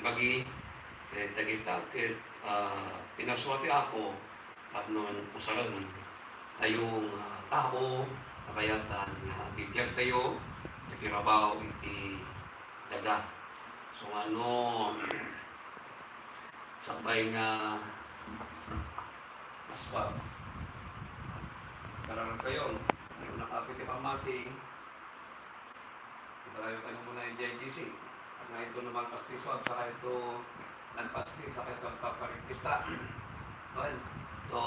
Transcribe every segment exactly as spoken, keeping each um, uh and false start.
Pagi, ket dagita ket, ah, pinarsuak ti Apo tapno usaren tayo nga tao, kabayatan nga bibiag tayo, iti rabaw iti daga. So, ano, sakbay nga masuab, kararag kayo, ano, nakapit ti pammati, Itarayo kayo muna idiay G C. Nga ito no magpastiswab, saka ito nagpastim, saka ito nagpaparipista. Well, so,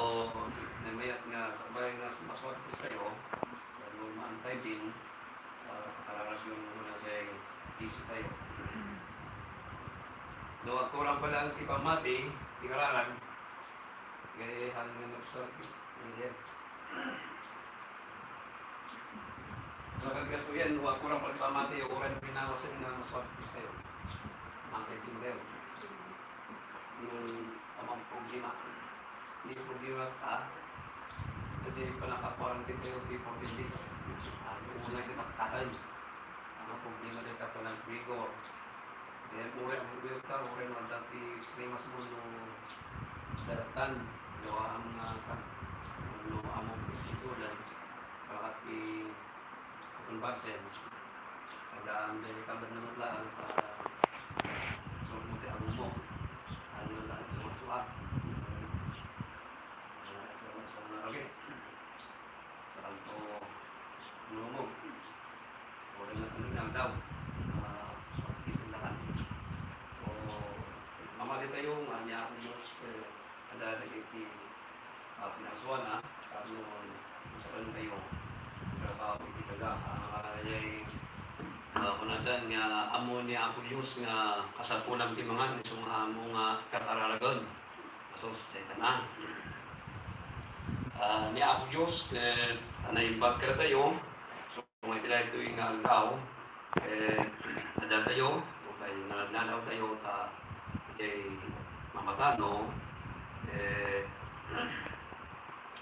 namayat nga sakbay nga masuab ti sayo, no maantay din, ah, kararagyo muna idiay G C tayo. No agkurang pala ang ti pammati, ti kararag, Gayahan nga nagsalti. Ayan. Nakagasto yan, wa ko lang pagpamati, o rin pinawasin nga maswerte sa'yo. Makaitim kayo. Yung amang problema. Yung problema ta, hindi pa nakakuarantine kayo, di fourteen days. Ah, yung una yung nakakain. Ang problema dito pa ng rigor. Ayan, uri ang rigor ka, uri ang dati may mas mundo. Daratan, gawaam nga kan, no, among isitulan, bakit ti convention, adaan dagiti kabannamet laeng ta sumno ti agumo, ano lang, sumasua. Sumasua nga lagi. Santo Numo. O, ano nga daw? Ah, so, isin na lang. O, mamati tayo nga niya ang Diyos, eh, ada dagiti, ah, pinasuan, ah, tapno usaben tayo. Trabaho iti daga. Ah, ay, ah, kunadan nga amo ni Apo Diyos nga kasapulan ti mangan, isu nga amo nga kakararagan. Asus, dayta na. Ah, ni Apo Diyos, ket, ah, naimbag kadatayo. So, nga iti daytoy nga aldaw, eh, adda tayo, o kay nanagdadaw tayo ta, kay mamatano, eh,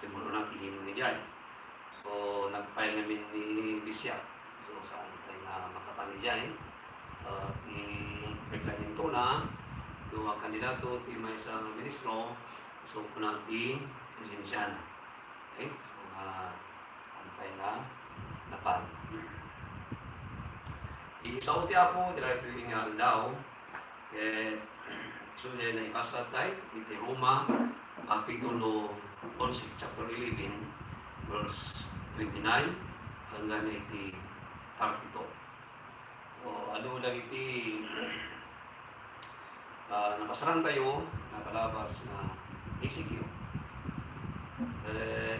tumulong na, tigil mo ni Jai. So, nag-file ngamin ni Bishop. So, saan tayo nga makapan ni Jai? Ah, ti reglamento na, duwa kandidato, ti maysa nga ministro, so, kuna ti presensiana. Okay? So, ah, ang tayo na, napan. Iisao ti Apo, dira ito nga aldaw, ket isu diay naibasa tayo, iti Roma, Kapitulo onse, chapter eleven, verse twenty-nine, hanggang iti thirty-two. O, adu dagiti, ah, napasaran tayo, napalabas nga E C Q. Eh,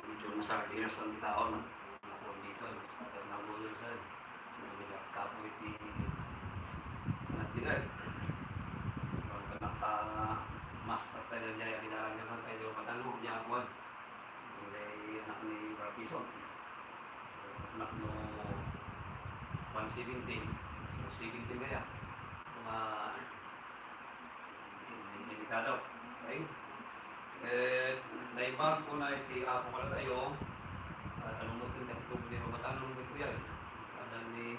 medyo masarap din ang salita, no? Ako dito, mas nagulol sa, ano, nila, kapoy ti, anak nila, eh. Pagka naka-mask tayo dyan, kailangan naman tayo, matangog niya, kuwan. Hindi, anak ni Barkison. Anak no one seventeen. So, seventeen kaya. Mga delikado. Okay? Eh, naibag ko na iti Apo kadatayo. At ano mo, tinagtog ni Mabatanon ni Kuya. Ada ni,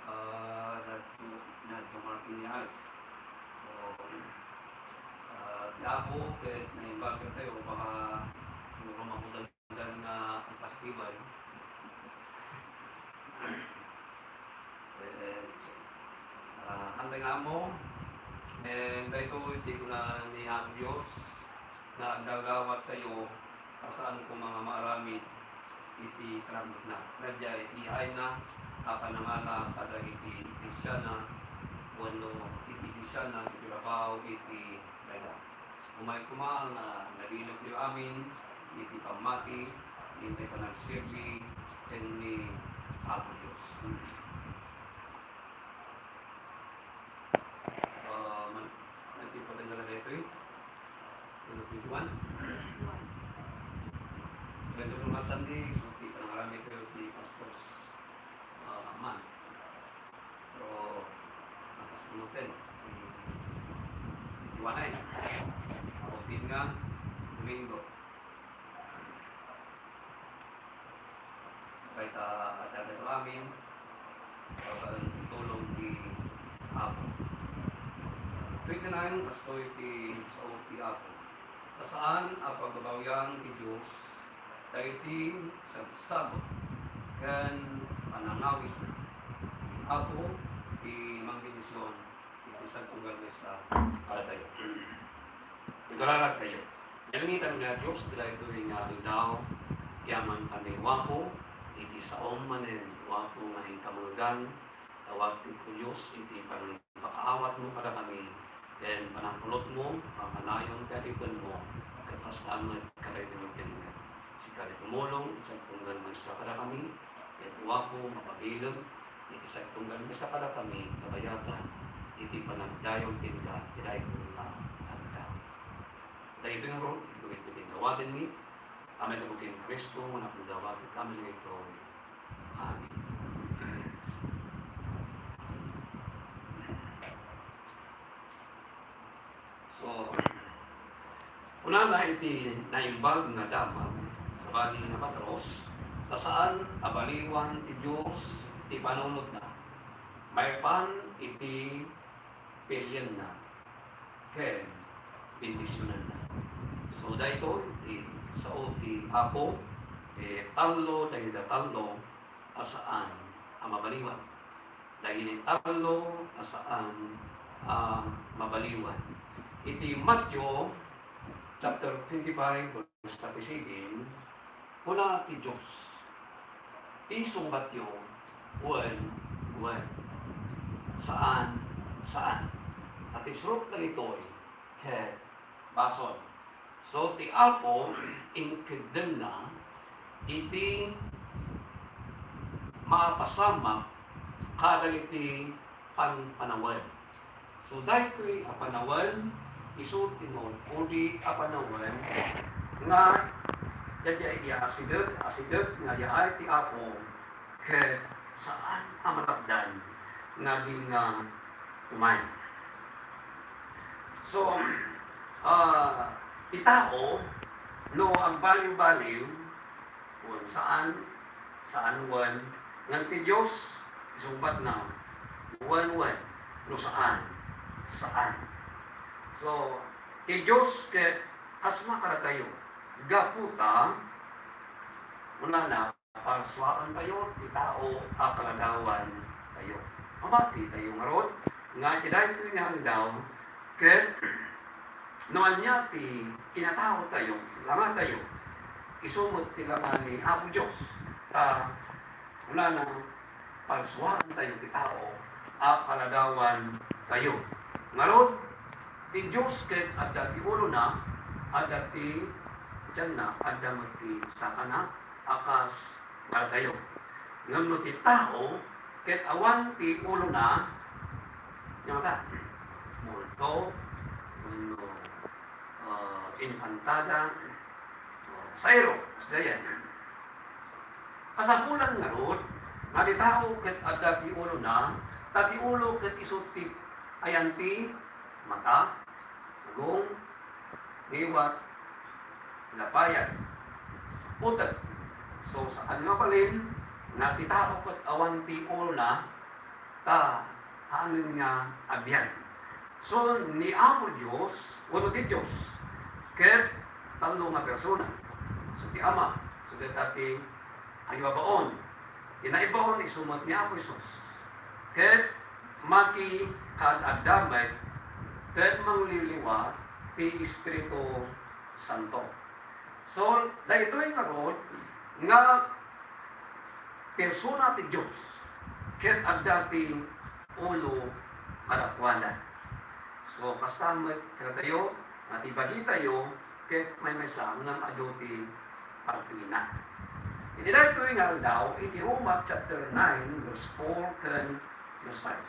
ah, Radyo, Radyo Martin ni Alex. So, ah, ti Apo, ket naimbag kadatayo, baka siguro mabutan nga ang festival. Eh, ah, handa nga amo, eh, daytoy ti kuna ni Apo Dios, nga agdagawat tayo, ta saan ko nga maaramid iti panagmutna. Daydiay, iayna a panangala kadagiti Kristiana, wenno iti Kristiana iti trabaho iti daga. Umay koma nga nabilog ti amin iti pammati, iti panagserbi ken ni Apo Dios. Ah, man, iti pagandala daytoy, ano, twenty-one? Twenty-one nga Sunday, so, ti panangaramid kayo ti pastors, ah, man. Pero, tapos mo ten, iwanay. Ako din nga, Domingo. Kay ta, adda amin, babaen ti tulong ti Apo. Nine, kastoy ti sao ti Apo. Ta saan a pagbabawian ti Dios dagiti sagsabut ken panangawisna. Ti Apo ti mangbendision iti sagtunggal maysa kadatayo. Agararagtayo. Nalangitan nga Dios, ti daytoy nga aldaw, agyamankami, O Apo, iti saom manen, O Apo, nga inkamungan, tawag ti Dios iti panangipakaawatmo kadakami, ken panangpulotmo a kanayon ti adipenmo, ket kasta met kadaytoy nga tengnga. Sika ti tumulong, iti sagtunggal maysa kadakami, ket O Apo, mapabileg, iti sagtunggal maysa kadakami, kabayatan, iti panagdayawtenka, ti daytoy nga aldaw. Daytoy ngarud, iti kumitkumin nga awatenmi, a maigapu ken Cristo, nga napudawat iti kami daytoy. Amen. So, kunana iti Naimbag nga Damag, sabali nga matalus, ta saan a baliwan ti Dios ti panunotna, maipan iti pilienna ken bendisionanna. So, daytoy ti sao ti Apo, ti tallo dagiti tallo a saan a mabaliwan. Dagiti tallo a saan a mabaliwan. Iti Mateo chapter twenty-five, verse thirty-seven, kuna ti Dios, "Ti sungbatyo, wen, wen. Saan, saan." Ta ti surot dagitoy ket basol. So, ti Apo, inkeddengna iti mapasamak kadagiti panpanawen. So, daytoy a panawen, isu ti maud-udi a panawen nga daydiay iyasideg, asideg nga yaay ti Apo, ket saan a malapdan nga di nga umay. So, ah, ti tao, no agbaliw-baliw, wen saan, saan wen, ngem ti Dios, ti sungbatna, wen, wen, no saan, saan. So, ti Dios ket kasna kadatayo, gapu ta, kunana, parsuaentayo ti tao a kaladawantayo. Mamatitayo ngarud nga iti daytoy nga aldaw, ket no ania ti kinataotayo, langatayo, isu met ti langa ni Apo Dios. Ta, kunana, parsuaentayo ti tao a kaladawantayo. Ngarud, ti Dios ket adda ti ulona, adda ti tianna, adda met ti sakana, a kas kadatayo. Ngem no ti tao ket awan ti ulona, ania ta? Multo, wenno, ah, inkantada, oh, sairo, kasdiay. Kasapulan ngarud nga ti tao ket adda ti ulona, ta ti ulo ket isu ti ayan ti mata, agong, ngiwat, lapayag, uteg. So, saan nga mabalin nga ti tao ket awan ti ulona, ta haanen nga agbiag. So, ni Apo Dios, wenno ti Dios, ket tallo nga persona. So, ti Ama, so, ket ti Agibabaon. Ti naibaon isu met ni Apo Jesus. Ket makikaad-adda met ket mangliwliwa ti Espiritu Santo. So, daytoy ngarud nga persona ti Dios, ket adda ti ulo kadakuada. So, kasta met kadatayo, nga ti bagitayo, ket maymaysa ngem adu ti partina. Iti daytoy nga aldaw, iti Roma chapter nine, verse four ken verse five.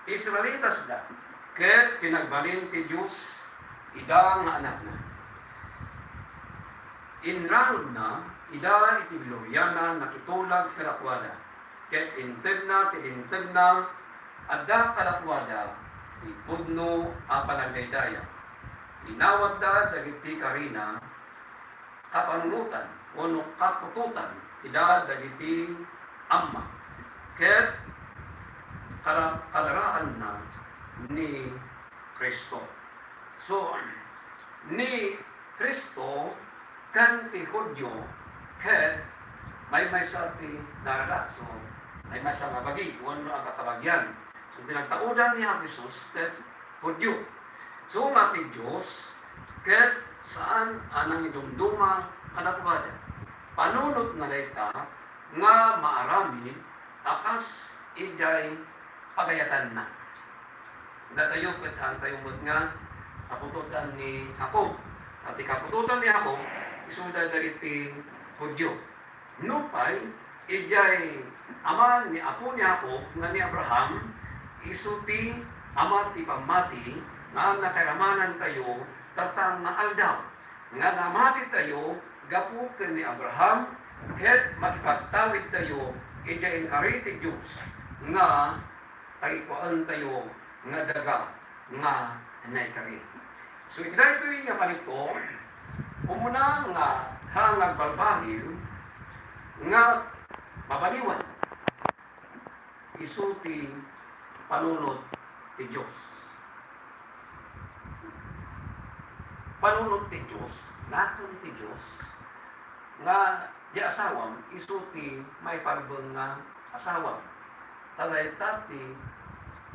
Israelitasda, ket pinagbalin ti Dios ida nga anakna. Inrangna ida iti gloriana, nakitulag kadakuada, ket intedna ti Lintegna, adda kadakuada ti pudno a panagdaydayaw. Inawatda dagiti karina, kapanunotan, wenno kaputotan ida dagiti amma, ket kara-, kadaraanna ni Cristo. So, ni Cristo ken ti Judio ket maymaysa ti darada. So, maymaysa nga bagi wenno agkakabagian. So, ti nagtaudan ni Apo Jesus ket Judio. So, nga ti Dios ket saan a nangidumduma kadakuada. Panunotna dayta nga maaramid a kas idiay pagayatanna. Datayo ket saantayo met nga kaputotan ni Jacob. Ta ti kaputotan ni Jacob, isuda dagiti Judio. Nupay, idiay ama ni apo ni Jacob nga ni Abraham, isu ti ama ti pammati nga nakaramanantayo tatta nga aldaw, nga namatitayo gapu ken ni Abraham, ket makipagtawidtayo idiay inkari ti Dios nga pagikuaentayo nga daga nga naikari. So, iti daytoy nga panito, umuna nga ha nga agbalbaliw nga mabaliwan, isu ti panunot ti Dios. Panunot ti Dios, nakon ti Dios, nga di asawam, isu ti maiparbeng nga asawam. Ta dayta ti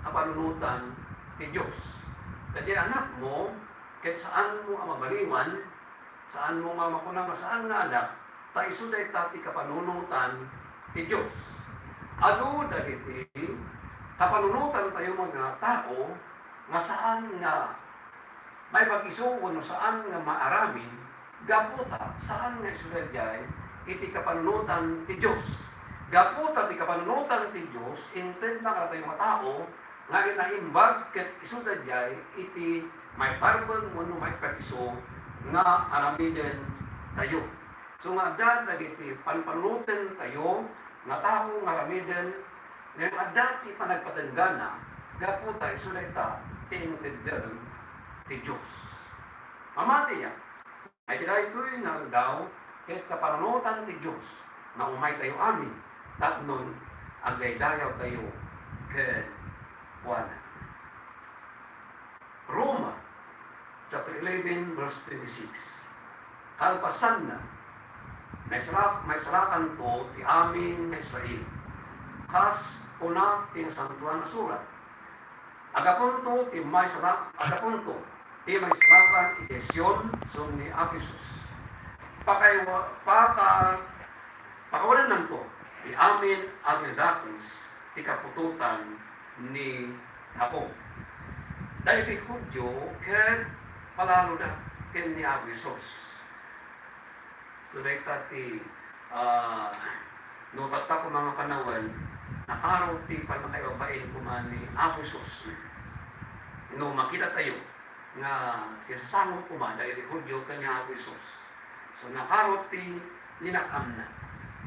kapanunotan ti Dios. Ta di anakmo, ket saanmo a mabaliwan, saanmo nga makuna nga saan nga anak, ta isu dayta ti kapanunotan ti Dios. Adu dagiti kapanunotantayo nga tao nga saan nga maipag-isu wenno saan nga maaramid, gapu ta saan nga isu daydiay iti kapanunotan ti Dios. Gapu ta ti kapanunotan ti Dios, intedna kadatayo nga tao nga naimbag ket isu daydiay iti maiparbeng wenno maipag-isu nga aramidentayo. So nga adda dagiti panpanunotentayo nga tao nga aramiden, ngem adda ti panagpatenggana gapu ta isu dayta ti intedden ti Dios. Mamatiak, iti daytoy nga aldaw, ket kapanunotan ti Dios nga umaytayo amin tapno agdaydayawtayo kenkuana. Roma, chapter eleven, verse twenty-six. Kalpasanna, maisala-, maisalakanto ti amin nga Israel. Kas kuna ti Nasantoan a Surat, "Agapunto ti maisala-, agapunto ti maisalakan iti Sion, sun ni Apo Jesus. Pakaywa-, paka-, pakawanennanto ti amin a rinadakes ti kaputotan ni Jacob." Dagiti Judio ket palaloda ken ni Apo Jesus. So, dayta ti, ah, no tatta koma nga panawen, nakarot ti pannakaibabain koma ni Apo Jesus. No makitatayo nga sisasango koma dagiti Judio ken ni Apo Jesus. So, nakarot ti linak-amna.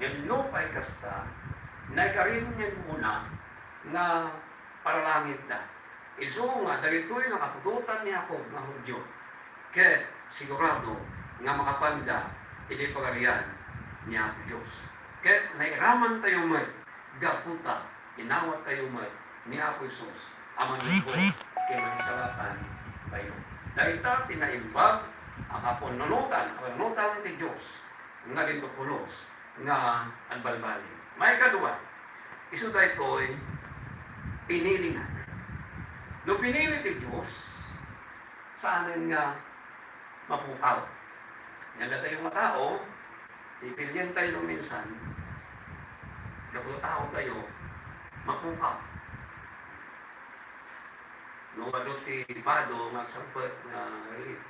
Ngem nupay kasta, naikarin nga immuna nga paralangitda. Isu nga dagitoy nga kaputotan ni Jacob nga Judio, ket sigurado nga makapanda iti Pagarian ni Apo Dios. Ket nairamantayo met gapu ta inawattayo met ni Apo Jesus a manlubos ken maisalakantayo. Dayta ti naimbag a kapanunotan, kapanunotan ti Dios nga dinto pulos nga agbalbaliw. Maikadua, isu daytoy pinilina. No pinili ti Dios, saanen nga mapukaw. Ngem datayo nga tao, pipilientayo no minsan, gapu ta taotayo, mapukaw. No adu ti bado nga agsangpet nga relief,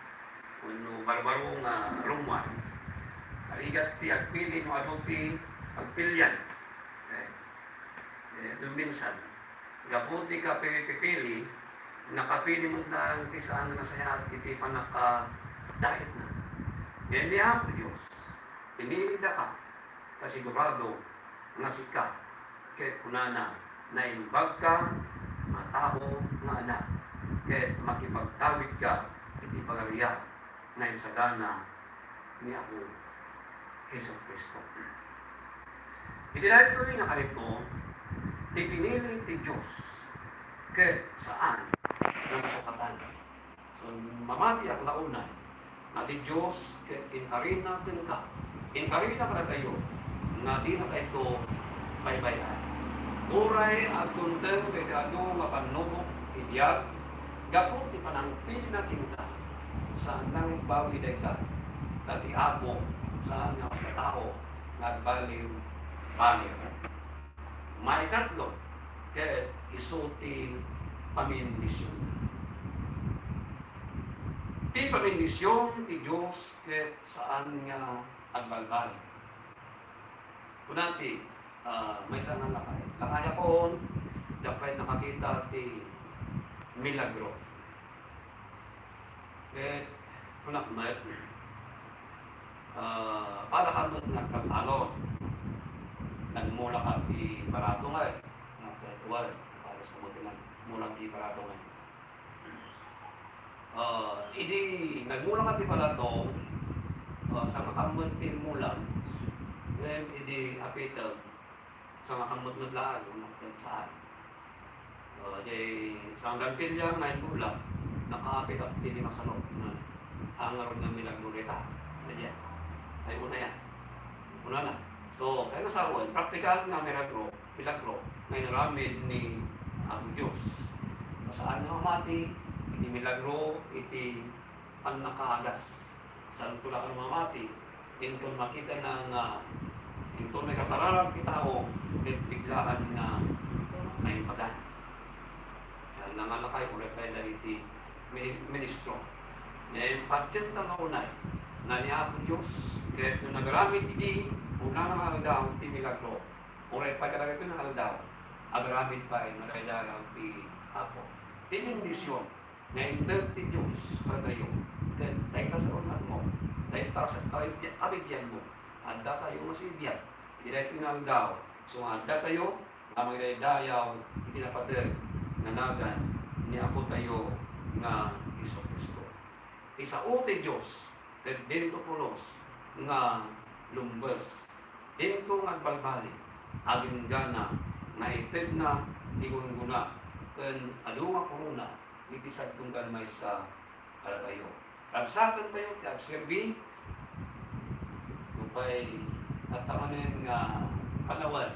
wenno barbaro nga rummuar, karigat ti agpili no adu ti agpilian. Eh, eh, no minsan, gapu ti kapipili, nakapili met laeng ti saan nga nasayaat iti pannakadaitna. Ngem ni Apo Dios, pinilidaka, ta sigurado nga sika, ket kunana, naimbagka nga tao nga anak, ket makipagtawidka iti pagarian nga insagana ni Apo Jesu-Cristo. Iti daytoy nga kaniton, ti pinili ti Dios, ket saan nga masukatan. So, mamatiak la unay nga ti Dios ket inkarina kenka, inkarina kadatayo nga dinatayto baybay-an. Uray agtumteng dagiti adu nga pannubok ti biag gapu ti panangpilina kenka, saanna nga ibawi dayta, ta ti Apo saan nga kasla tao nga agbaliw-baliw. Maikatlo, ket isu ti pamindision. Ti pamindision ti Dios ket saan nga agbalbaliw. Kuna ti, ah, maysa nga lakay. Lakayakon, diak pay nakakita ti milagro. Ket kunak met, ah, para ka met nga agkatalon. Nagmulaka ti barato ngay, nga ket wen, pares ka met ti nagmula ti barato ngay. Ah, idi nagmulaka ti barato, ah, sangakam met ti mulam, ngem idi apiteg, sangakam met met laeng, kunak ket saan. O, di, sanggantilya nga imbula, nakaapit ti lima salok. Nga, ah, ngarud nga milagro dayta. Ania? Ay, una yan. Una na. So, kaya nasawan, praktikal nga milagro, milagro, nga inaramid ni Apo Dios. Saan nga mamati, iti milagro, iti pannakaagas. Saan to la kano mamati, inton makitana nga, inton makapararag ti tao, ket biglaan nga naimbagan. Kaya nangalakay, uray pay dagiti mi-, ministro. Ngem patienta nga unay, nga ni Apo Dios, ket no nagaramid idi, una nga aldaw ti milagro, uray pay kadagitoy nga aldaw, agaramid pay madaydayaw ti Apo. Ti bendision, nga inted ti Dios kadatayo, ket dayta sa unatmo, dayta sa kabibia-, kabibianmo, adda tayo nga sibibiag. Iti daytoy nga aldaw, so nga adda tayo nga mangidaydayaw iti napateg nga nagan ni Apo tayo nga Jesu-Cristo. Ti sao ti Dios, ket dinto pulos nga lumbes, dinto nga agbalbaliw, agingga na nga itedna ti gunggona ken adu nga korona iti sadtunggan maysa kadatayo. Ragsakentayo ti agserbi, nupay adda manen nga panawen.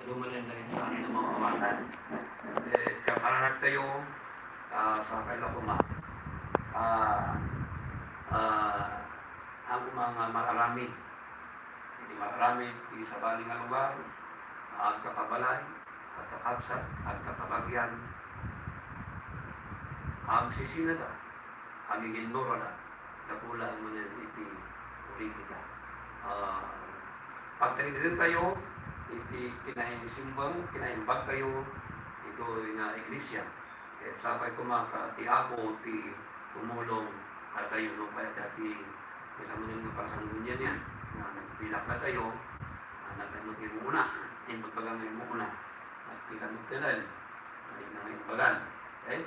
Adu manen dagiti saan nga maawanan. Eh, kakararagtayo, ah, sapay la koma. Ah, ah, haan koma nga mararamid. Iti mararamid ti sabali nga lugar, agkakabalay, agkakabsat, agkakabagian, agsisinada, agiginnurada, gapu laeng manen iti politika. Ah, pagtagingedentayo iti kinaimbag, kinaimbagtayo itoy nga iglesia. Ket sapay koma ta ti Apo ti tumulong kadatayo nupay adda ti maysa manen nga panasanggunian nga nagpilak kadatayo, ah, nagdamag nga immuna, imbagbaga nga immuna, nagpilak met kanian, ania nga imbagan. Okay?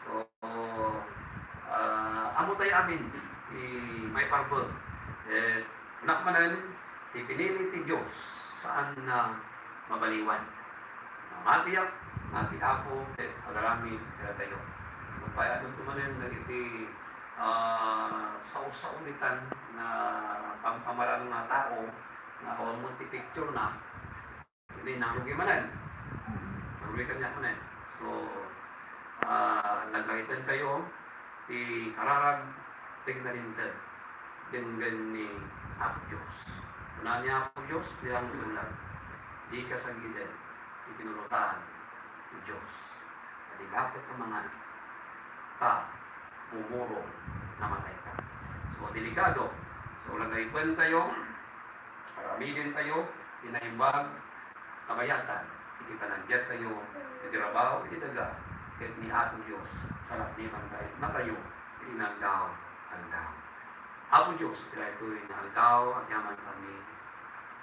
So, ah, ammotayo amin ti maiparbeng. Eh, kunak manen, ti pinili ti Dios, saan nga mabaliwan. Mamatiak nga ti Apo ket agaramid kadatayo. Nupay adunto manen dagiti, ah, saosaolitan nga pampamarang nga tao nga awan met ti picture na, iti nangrugi manen. Nangrugi kaniak manen. So, ah, laglagipen tayo ti kararag ti nalinteg denggen ni Apo Dios. Kuna ni Apo Dios, ti langit ket ulad, dika sagiden ti kinulotan ti Dios. Kadi lapet a mangan, ta bumurong namatayka. So, delikado. So, laglagipen tayo, aramiden tayo ti naimbag, kabayatan iti panagbiag tayo iti rabaw iti daga ket ni Apo Dios, salakniban tayo, natayo iti nagdaw-aldaw. Apo Dios, iti daytoy nga aldaw, agyaman kami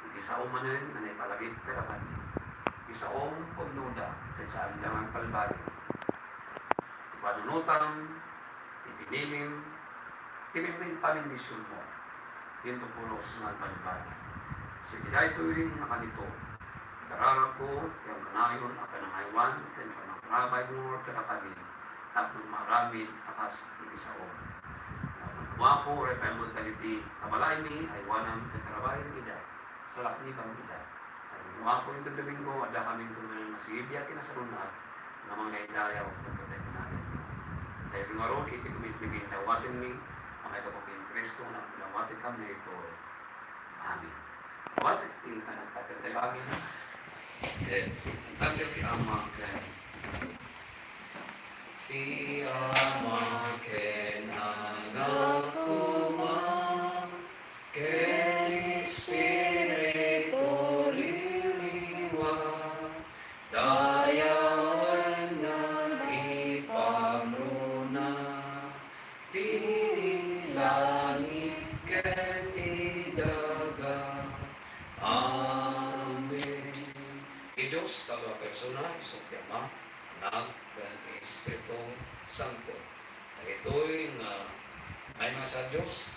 iti sao manen nga naipalagip kadakami. Iti saom pudnoda ket saanda nga agbalbaliw. Ti panunotam, ti pinilim, ti pin-, pamindisionmo, dinto pulos nga agbalbaliw. So, iti daytoy nga kanito, kararagko, ti kanayon a panangaywan, ken panangtarabay mo kadakami, tapno maaramid a kas iti sao. Ngem, Apo, uray pay met dagiti kabalaymi, aywanam ken tarabayem ida, salaknibam ida. Ngem, Apo, inton Domingo, adda kami iti manen nga sige a kinasarunat, nga mangdaydayaw ken patay kanayon. Daytoy ngarud iti kumitkumin dawatenmi, a maigapu ken Cristo, nga pinawatekam daytoy. Amen. Awan ti panagtapel tayo. Amen. Then, ang tanggal ti Ama ken ti Ama ken Anak koma ken Espiritu Liliwa. Dayawen nga ipangruna ti langit ken idaga. Amen. Ti Dios, talo a persona, isu ti Ama, Anak, ken ti Espiritu Santo. Dagitoy nga maymaysa a Dios,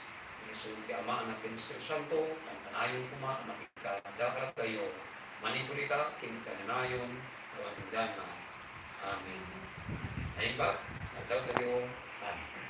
isu ti Ama, Anak, ken Espiritu Santo, kankanayon koma a makikadakar tayo, manipud ita, ken ita kanayon, awan tingganna. Amen. Naimbag, addaw tayo. Amen.